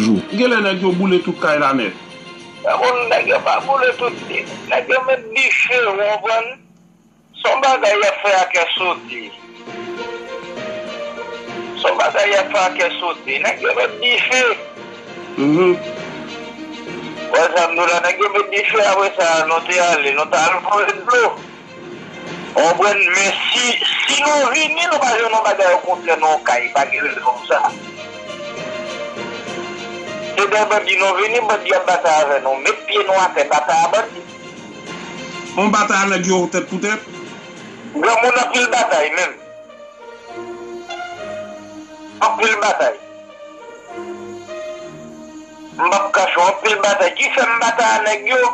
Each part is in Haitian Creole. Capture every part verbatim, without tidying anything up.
Genlè nèg yo boule tout kay la nèt. Bon, nèg yo pa boule tout. Nèg yo met dife, ou konprann? Se yon bagay y ap fè a kè sote. Se yon bagay y ap fè a kè sote. Nèg yo met dife. Mhm. Wè sa m di w la, nèg yo met dife, apre sa, nou te ale, nou t al voye dlo. Ou konprann? Men si, si nou vini, nou pa jwenn yon bagay, okontrè, nou yon kay, pa gen rezon pou sa. Se dè bandi nou vini, bandi ap batay avè nou. Met pye nou atè, batay a bandi. On batay a nèg yo tèt pou tèt? Granmoun anpil batay menm. Anpil batay. M p ap kache w, anpil batay. Ki fè m batay a nèg yo?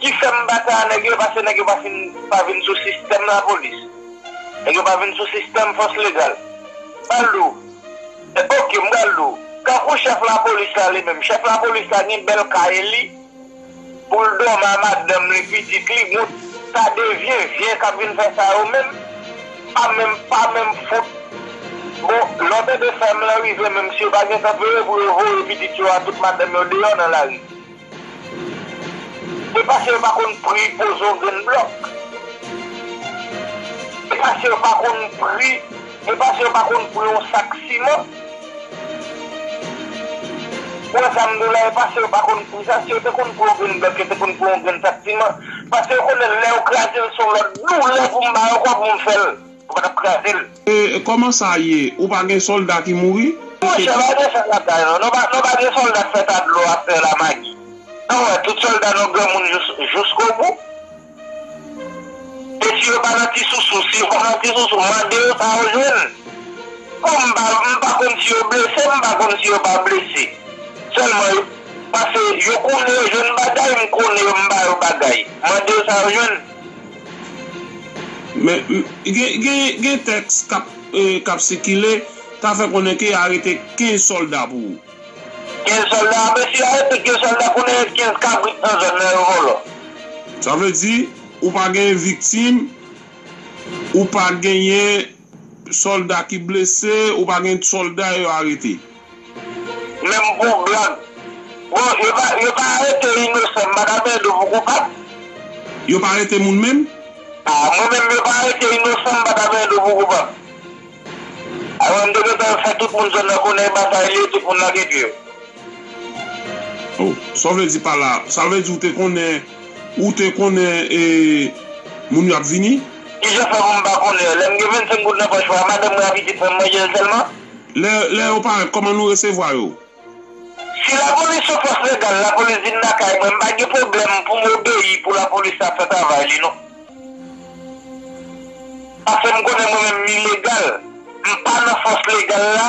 Ki fè m batay a nèg yo? Paske nèg yo pa fin, pa vin sou sistèm lapolis. Nèg yo pa vin sou sistèm fòs legal. Pral di w. E, oke, m pral di w. Kankou chèf lapolis la li menm. Chèf lapolis la gen bèl kay li. Pou l dòmi a madanm li, pitit li, gon ta de vye, vye k ap vin fè sa yo menm. Pa menm, pa menm fout. Bon, lè w tande fèm lan rive menm, si yo pa gentan peye pou yo voye pitit yo a tout madanm yo deyò nan lari. E paske yo pa konn pri poze yon grenn blòk. E paske yo pa konn pri, e paske yo pa konn pri yon sak siman. Ou wè sa m di w la, e paske yo pa konn pri sa, si yo te konn pri yon grenn blòk, yo te konn pri yon grenn sak siman. Paske yo konnen lè yo kraze l, se yon lòt doulè pou m ba yo kòb pou m fè l. Ou pa t ap kraze l. E, e kòman sa ye? Ou pa gen sòlda ki mouri? Monchè, pa gen sa lakay non. Nou pa, nou pa gen sòlda k fè ta dlo atè la magi. An wè, tout sòlda nou granmoun jous, jouskobou. E si yo pa nan ti sousou, si yo pa nan ti sousou, mande yo sa yo jwenn. Bon, m pa, m pa konn si yo blese, m pa konn si yo pa blese. Sèlman, yo, paske yo konnen yo jwenn bagay, m konnen yo, m ba yo bagay. Mande yo sa yo jwenn. Men, m, gen, gen, gen tèks k ap, eh, k ap sikile, ta fè konnen ke arete kenz sòlda pou ou. Kenz sòlda, mesye, arete kenz sòlda, konnen kenz kabrit nan zòn nan yo vòlò. Sa vle di, ou pa gen viktim, ou pa genyen sòlda ki blese, ou pa gen sòlda yo arete. Menm pou blag. Bon, yo pa, yo pa arete inosan, m pa ta benyen dlo pou koupab. Yo pa arete moun menm? A, mwen menm, yo pa arete inosan, m pa ta benyen dlo pou koupab. Alò, m te gentan fè tout moun zòn nan konnen batay li, tout moun lage pye yo. Oh, sa w vle di pa la? Sa vle di ou te konnen, ou te konnen, e, moun yo ap vini? Kijan fè pou m pa konnen? Lè m gen vennsenk goud nan pòch mwen, madanm mwen ak pitit mwen, m manje l sèlman. Lè, lè yo parèt, kòman nou resevwa yo? Si lapolis se fòs legal, lapolis vin lakay mwen, m pa gen pwoblèm pou m obeyi pou lapolis la fè travay li, non. Paske m konnen mwen menm m ilegal. M pa nan fòs legal la.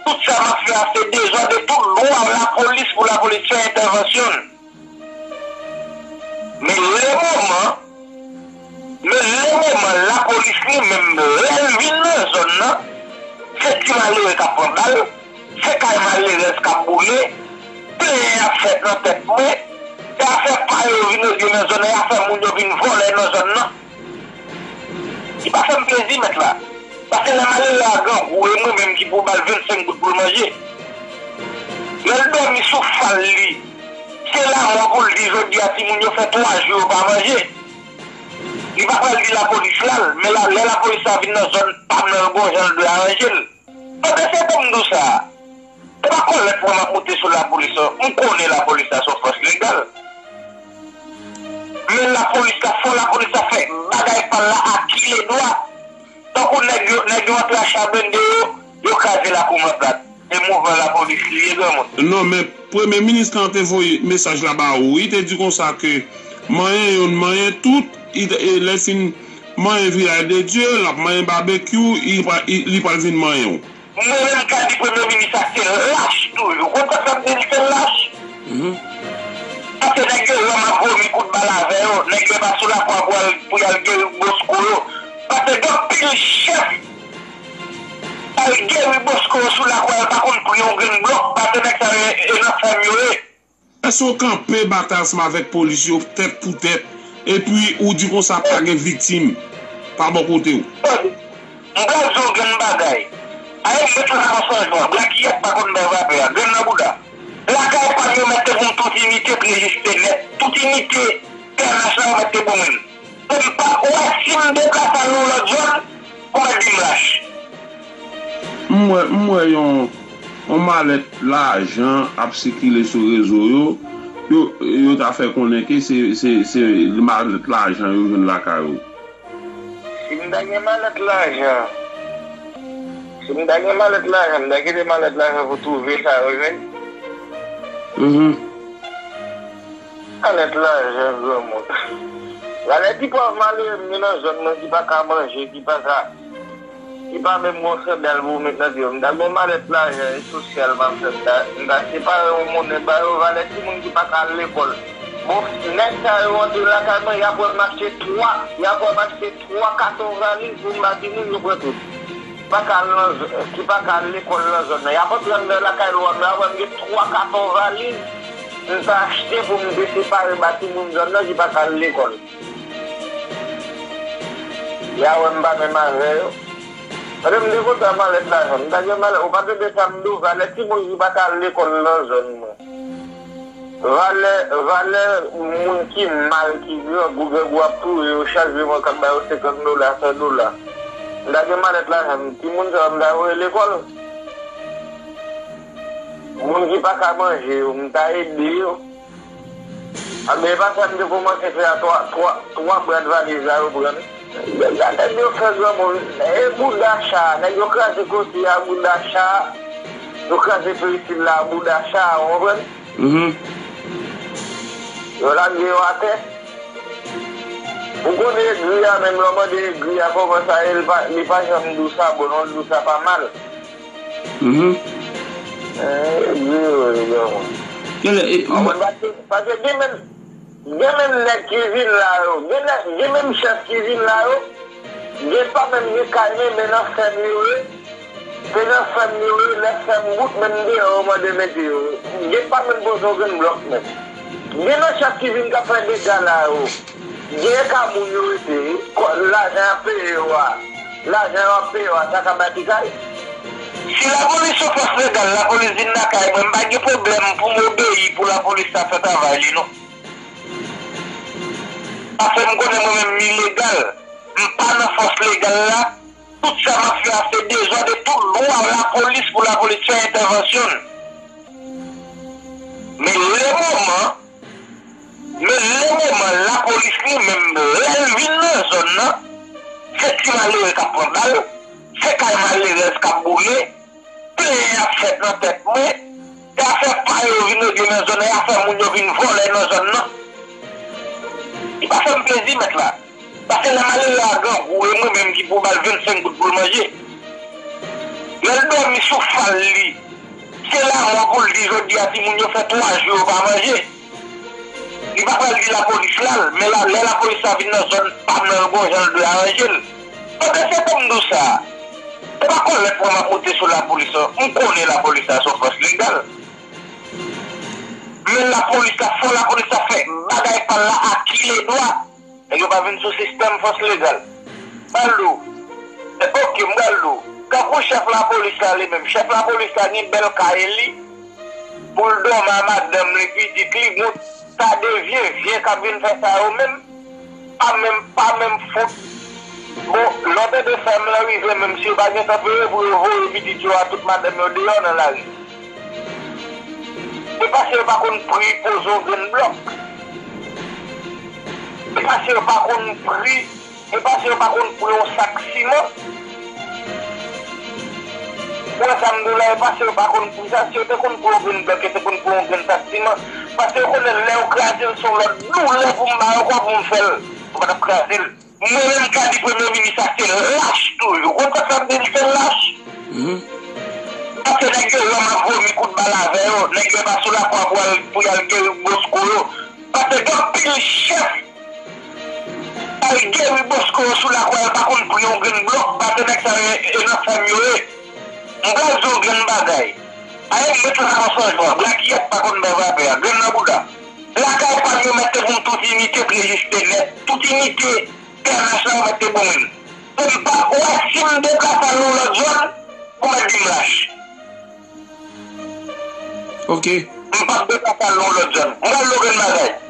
Tout sa m ap fè a se dezòd e tout dwa lapolis pou lapolis fè entèvansyon l. Men le moman, men le moman lapolis li menm lè l vin nan zòn nan, se ti malere k ap pran bal, se kay malerèz k ap boule, plenyen ap fèt nan tèt mwen, e afè pa yo vin regle nan zòn nan, e afè moun yo vin vòlè nan zòn nan. Li pa fè m plezi, mèt la. Paske lè malere a grangou, e mwen menm ki pou ba l vennsenk goud pou l manje. Lè l dòmi sou fal li, se lamò pou l di jodi a timoun yo fè twa jou yo pa manje. Li pa pral di lapolis la l, men la, lè lapolis la vin nan zòn pa m nan, l gon jan l dwe aranje l. Ebyen, se pou m di w sa. Se pa kòlèt mwen m ap moute sou lapolis, non. M konnen lapolis la se yon fòs legal. Men lapolis la, fò lapolis la fè bagay pa l la akiledwa. Tankou nèg yo, nèg yo antre ak cha blende yo, yo kraze lakou m an plat. Se mouvman lapolis li ye, granmoun. Non, men premye minis lan te voye mesaj la ba ou. Li te di konsa ke manyen youn, manyen tout, li te, e lè l fin manyen Vilaj de Dye, l ap manyen babekyou, li pral, li, li pral vin manyen w. Mwen menm ka di premye minis la se lach toujou. Ou konn sa k fè m di l se lach? Mhm. Paske nèg yo wè m ap vomi kout bal avè yo, nèg yo pa sou lakwa pou al, pou y al geri bosko yo. Paske gen anpil chèf k al geri bosko yo sou lakwa yo, pa konn pri yon grenn blòk, paske nèg sa yo e nan fèm yo ye. Èske w kanpe batay ansanm avèk polis yo tèt pou tèt, epi ou di konsa pa gen viktim pa bò kote w? Tande, m pral di w yon grenn bagay. Ayè, mèt la nan sanjwa, blakiyèt pa konn bay vapè a, grenn nan bouda. Inite te rejiste nèt. Tout inite, T N H la remèt te pou mwen. E m pa kwè si m deplase al nan yon lòt zòn, pou mèt di m lach. M wè, m wè yon, yon malèt lajan ap sikile sou rezo yo. Yo, yo ta fè konnen ke se, se, se malèt lajan yo jwenn lakay ou. Si m ta gen malèt lajan, si m ta gen malèt lajan, m ta kite malèt lajan pou twouve sa yo jwenn. Mhm. Malèt lajan, granmoun. Valè ti pòv malere m gen nan zòn nan ki pa ka manje, ki pa ka, ki pa menm gon sandal pou met nan pye yo. M ta gen malèt lajan e sosyal m ap fè. M ta, m ta separe yon monnen ba yo, valè timoun ki pa ka al lekòl. Bon, nèg sa yo antre lakay mwen, y ap wè m achte twa, y ap wè m achte twa katon valiz pou m ba timoun yo pran tout. Pa ka al nan z-, ki pa ka al lekòl nan zòn nan. Y ap antre anndan lakay lwa m la, wè m gen twa katon valiz. M ta achte pou m te separe ba timoun zòn nan ki pa ka al lekòl. Y a wè m pa menm avè yo. Paske m te kontan malèt lajan. M ta gen malèt, ou pa tande sa m di w, valè timoun ki pa ka al lekòl nan zòn mwen. Valè, valè moun ki mal, ki grangou, grangou ap touye yo chak jou, mwen k ap ba yo senkant dola, san dola. M ta gen malèt lajan, timoun sa yo m ta voye lekòl. Moun ki pa ka manje yo, m ta ede yo. Anben, e pa sa m te kòmanse fè a, twa, twa, twa brad valiz la yo pran. Nèg la, nèg yo fè granmoun, e bouda cha, nèg yo kraze kote a bouda cha, yo kraze peristil la bouda cha, ou konprann? Mhm. Yo lage yo atè. Ou konnen egri a, menm lè w mande egri a kòman sa ye, li pa, li pa janm di w sa bon non, li di w sa pa mal. Mhm. Eh, egri yo ye, granmoun. Genlè, e, ou Anben, paske, paske gen menm, gen menm nèg ki vin la yo, gen nèg, gen menm chèf ki vin la yo, gen pa menm gen kay men, men nan fèm yo ye. Se nan fèm yo ye, lè fèm bout, menm deyò yo mande mete yo. Gen pa menm poze yon grenn blòk menm. Gen nan chèf ki vin k ap fè dega la yo. Gen ka moun yo rete, kò, lajan y ap peye yo a, lajan yo ap peye yo a, sa ka bay ti kay? Si lapolis se yon fòs legal, lapolis vin lakay mwen, m pa gen pwoblèm pou m obeyi pou lapolis la fè travay li, non. Paske m konnen mwen menm m ilegal, m pa nan fòs legal la, tout sa m ap fè a se dezòd e tout dwa lapolis pou lapolis fè entèvansyon l. Men le moman, men le moman lapolis li menm lè l vin nan zòn nan, se ti malere k ap pran bal, se kay malerèz k ap boule, plenyen ap fèt nan tèt mwen, e afè pa yo vin regle nan zòn nan, e afè moun yo vin vòlè nan zòn nan. Li pa fè m plezi, mèt la. Paske lè malere a grangou, e mwen menm ki pou ba l vennsenk goud pou l manje. Lè l dòmi sou fal li, se lamò pou l di jodi a timoun yo fè twa jou yo pa manje. Li pa pral di lapolis la, men la, lè lapolis la vin nan zòn pa m nan, l gon jan l dwe aranje l. Pandan se tan m di w sa, se pa kòlèt mwen m ap moute sou lapolis la. M konnen lapolis la se yon fòs legal. Men lapolis la, fò lapolis la fè bagay pa l la akiledwa. Nèg yo pa vin sou sistèm fòs legal. Pral di w, e, oke, m pral di w. Kankou chèf lapolis la li menm. Chèf lapolis la gen bèl kay li. Pou l dòmi a madanm li, pitit li, gon ta de vye, vye k ap vin fè sa yo menm. Pa menm, pa menm fout. Bon, lè w tande fèm lan rive, menm si yo pa gen tan peye pou yo voye pitit yo a tout madanm yo deyò nan lari. E paske yo pa konn pri poze yon grenn blòk. E paske yo pa konn pri, e paske yo pa konn pri yon sak siman. Ou wè sa m di w la, e paske yo pa konn pri sa, si yo te konn pri yon grenn blòk, yo te konn pri yon grenn sak siman. Paske yo konnen lè yo kraze l, se yon lòt doulè pou m ba yo, kòman pou m fè l. Yo pa t ap kraze l. Mwen menm ka di premye minis la se lach toujou. Ou konn sa sa vle di se lach? Mhm. Paske nèg yo wè m ap vomi kout bal avè yo, nèg yo pa sou lakwa pou al, pou y al geri bosko yo. Paske gen anpil chèf al geri bosko yo sou lakwa yo pa konn pri yon grenn blòk, paske nèg sa yo e nan fèm yo ye. M pral di w grenn bagay. Aye m met lakwa sanjwa, blakiyèt pa konn bay vapè a, grenn nan bouda. Lakay pa m yo mèt te pou m tout inite te rejiste nèt, tout inite T N H la yo mèt te pou mwen. E m pa kwè si m deplase al nan yon lòt zòn, pou mèt di m lach. Ok. M p ap deplase al nan yon lòt zòn. M pral logre yon bagay.